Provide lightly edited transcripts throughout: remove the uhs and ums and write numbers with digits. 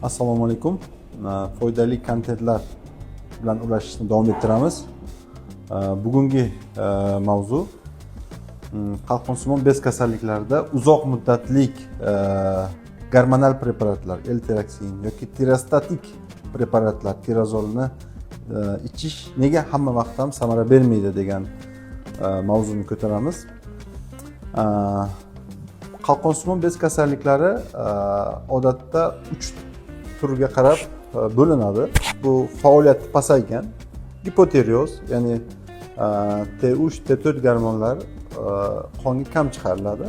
Assalomu alaykum. Foydali kontentlar bilan ulashishni davom ettiramiz. Bugungi mavzu qalqonsimon bez kasalliklarida uzoq muddatlik gormonal preparatlar, L-tiroksin yoki tirostatik preparatlar, tirazolni ichish nega hamma vaqt ham samara bermaydi degan mavzuni ko'taramiz. Qalqonsimon bez kasalliklari odatda uch turga qarab bo'linadi. Bu faoliyati pasaygan gipotireoz, ya'ni T3, T4 gormonlar qonga kam chiqariladi.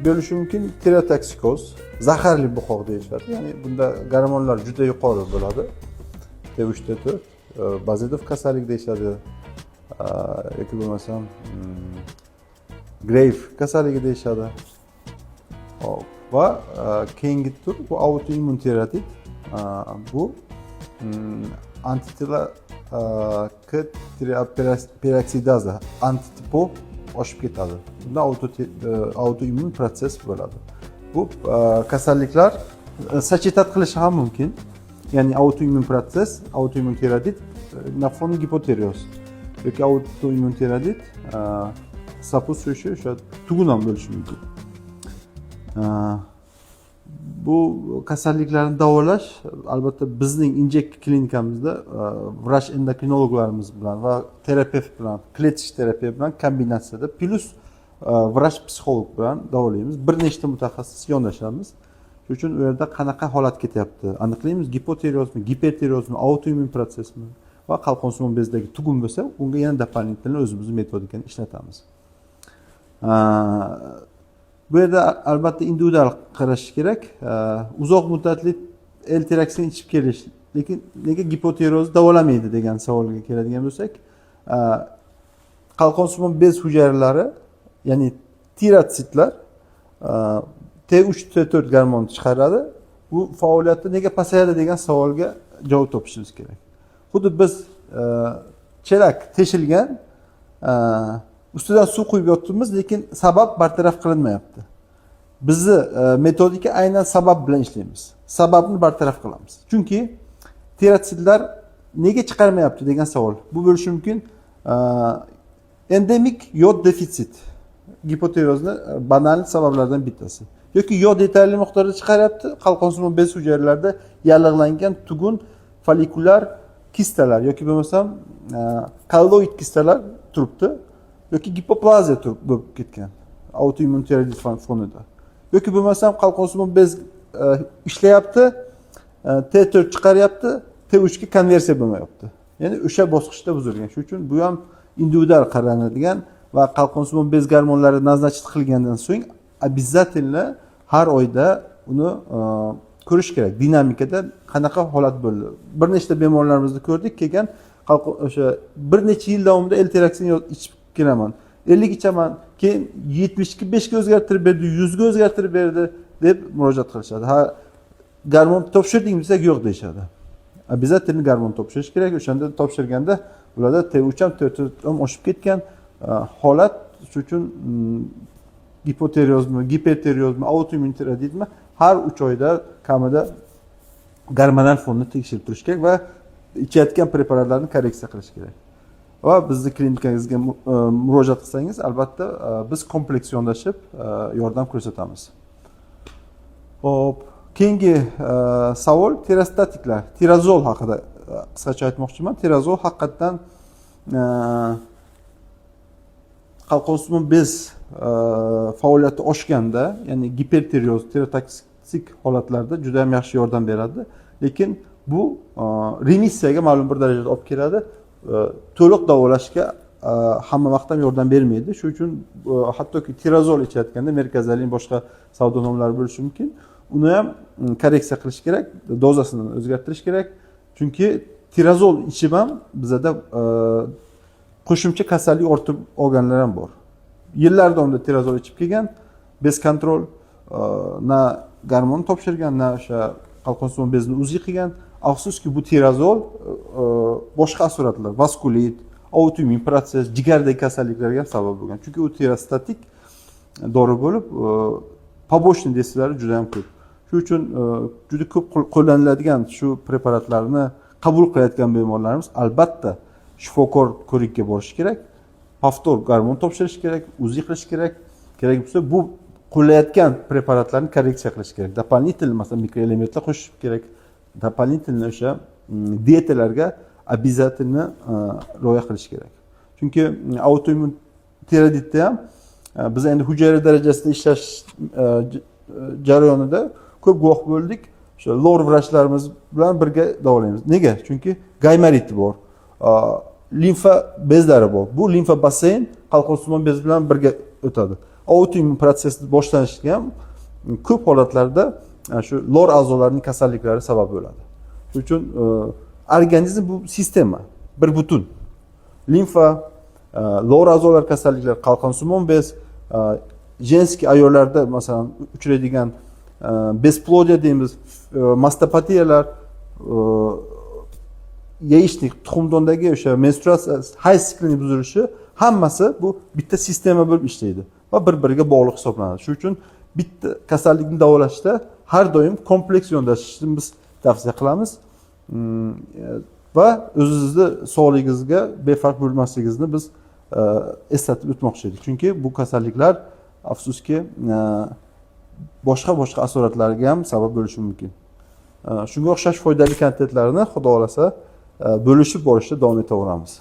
Bo'lishi mumkin tireotoksikoz, zaharli bo'qoq deyishadi. Ya'ni bunda gormonlar juda yuqori bo'ladi. T3, T4, Bazedov kasalligi deyishadi yoki bo'lmasam Greyv kasalligi deyishadi. Hop. Va keyingi tur bu autoimmun tiroidit. Bu антитела к тиреопероксидаза, антиТПО oshib ketadi. Bunda autoimmun protsess bo'ladi. Bu kasalliklar сочетать qilishi ham mumkin. Ya'ni autoimmun protsess, autoimmun tiroidit на фоне gipotireoz yoki autoimmun tiroidit сопутствующий o'sha tugun ham bo'lishi mumkin. Bu kasalliklarni davolash albatta bizning Injek klinikamizda vrach endokrinologlarimiz bilan va terapevt bilan, клеточный terapiya bilan kombinatsiyada, plyus vrach psixolog bilan davolaymiz. Bir nechta mutaxassis yondashamiz. Shuning uchun u yerda qanaqa holat ketyapti aniqlaymiz: gipotireozmi, gipertireozmi, autoimmun protsessmi va qalqonsimon bezdagi tugun bo'lsa, unga yana дополнительно o'zimizni metodikani ishlatamiz. Bu yerda albatta individual qarash kerak. Uzoq muddatli L-tiroksin ichib kelish, lekin nega gipotireozni davolamaydi degan savolga keladigan bo'lsak, qalqonsimon bez hujayralari, ya'ni tirotsitlar T3, T4 gormon chiqaradi. Bu faoliyati nega pasayadi degan savolga javob topishimiz kerak. Xuddi biz chelak teshilgan, ustidan suv quyib yotibmiz, lekin sabab bartaraf qilinmayapti. Bizni metodika aynan sabab bilan ishlaymiz, sababni bartaraf qilamiz. Chunki tirotsitlar nega chiqarmayapti degan savol bu bo'lishi mumkin. Endemik yod defitsit gipotireozni banal sabablardan bittasi yoki yod yetarli miqdorda chiqaryapti, qalqonsimon bez hujayralarida yallig'langan tugun, follikulyar kistalar yoki bo'lmasam kolloid kistalar turibdi yoki gipoplaziya turib bo'lib ketgan autoimmun tiroidit fonida yoki bo'lmasam qalqonsimon bez ishlayapti, T4 chiqaryapti, T3 ga konversiya bo'lmayapti, ya'ni o'sha bosqichda buzilgan. Shuning uchun bu ham individual qaranadigan va qalqonsimon bez gormonlari назначить qilgandan so'ng обязательно har oyda uni ko'rish kerak, dinamikada qanaqa holat bo'ldi. Bir nechta bemorlarimizni ko'rdik, kelgan, o'sha bir necha yil davomida L-tiroksin ichib kelaman, 50 ichaman, keyin 75 ga o'zgartirib berdi, 100 ga o'zgartirib berdi deb murojaat qilishadi. Ha, gormon topshirdingmi desak, yo'q deyishadi. Обязательно gormon topshirish kerak. O'shanda topshirganda ularda T3 ham, T4 ham oshib ketgan holat. Shuning uchun gipotireozmi, gipertireozmi, autoimmun tiroiditmi, har 3 oyda kamida gormonal fonni tekshirib turish kerak va ichayotgan preparatlarni korreksiya qilish kerak. Va bizni klinikamizga murojaat qilsangiz, albatta biz kompleks yondashib yordam ko'rsatamiz. Ho'p, keyingi savol tirostatiklar, tirazol haqida qisqacha aytmoqchiman. Tirazol haqiqatdan qalqonsimon bez faoliyati oshganda, ya'ni gipertireoz, tirotoksik holatlarda juda ham yaxshi yordam beradi, lekin bu remissiyaga ma'lum bir darajada olib keladi, to'liq davolashga hamma vaqt ham yordam bermaydi. Shuning uchun hattoki tirazol ichayotganda, merkazalin, boshqa savdo nomlari bo'lishi mumkin, uni ham korreksiya qilish kerak, dozasini o'zgartirish kerak. Chunki tirazol ichib ham bizada qo'shimcha kasallik ortib olganlar ham bor. Yillar davomida tirazol ichib kelgan, без контроль, na gormon topshirgan, na o'sha qalqonsimon bezni УЗИ qilgan. Afsuski, bu tirazol boshqa asoratlar, vaskulit, autoimmun protsess, jigardagi kasalliklarga ham sabab bo'lgan. Chunki u tirostatik dori bo'lib, побочный действия lari juda ham ko'p. Shuning uchun Shuning uchun juda ko'p qo'llaniladigan shu preparatlarni qabul qilayotgan bemorlarimiz albatta shifokor ko'rikka borishi kerak, повтор gormon topshirish kerak, УЗИ qilish kerak, kerak bo'lsa bu qo'llayotgan preparatlarni korreksiya qilish kerak, дополнительно, masalan, mikroelementlar qo'shish kerak, дополнительно o'sha dietalarga обязательно rioya qilish kerak. Chunki autoimmun tiroiditda ham biz endi hujayra darajasida ishlash jarayonida ko'p guvoh bo'ldik. O'sha lor vrachlarimiz bilan birga davolaymiz. Nega? Chunki gaymorit bor, limfa bezlari bor. Bu limfa basseyn qalqonsimon bez bilan birga o'tadi. Autoimmun protsess boshlanishiga ham ko'p holatlarda shu lor a'zolarining kasalliklari sabab bo'ladi. Shuning uchun organizm bu sistema, bir butun. Limfa, lor a'zolar kasalliklari, qalqonsimon bez, женский, ayollarda masalan uchraydigan бесплодие deymiz, mastopatiyalar, яичник, tuxumdondagi o'sha menstruatsiya, hayz siklining buzilishi, hammasi bu bitta sistema bo'lib ishlaydi va bir biriga bog'liq hisoblanadi. Shuning uchun bitta kasallikni davolashda har doim kompleks yondashishni biz tavsiya qilamiz va o'zingizni sog'lig'ingizga befarq bo'lmasligingizni biz eslatib o'tmoqchi edik. Chunki bu kasalliklar, afsuski, boshqa boshqa asoratlarga ham sabab bo'lishi mumkin. Shunga o'xshash foydali kontentlarni, xudo xohlasa, bo'lishib borishda davom etaveramiz.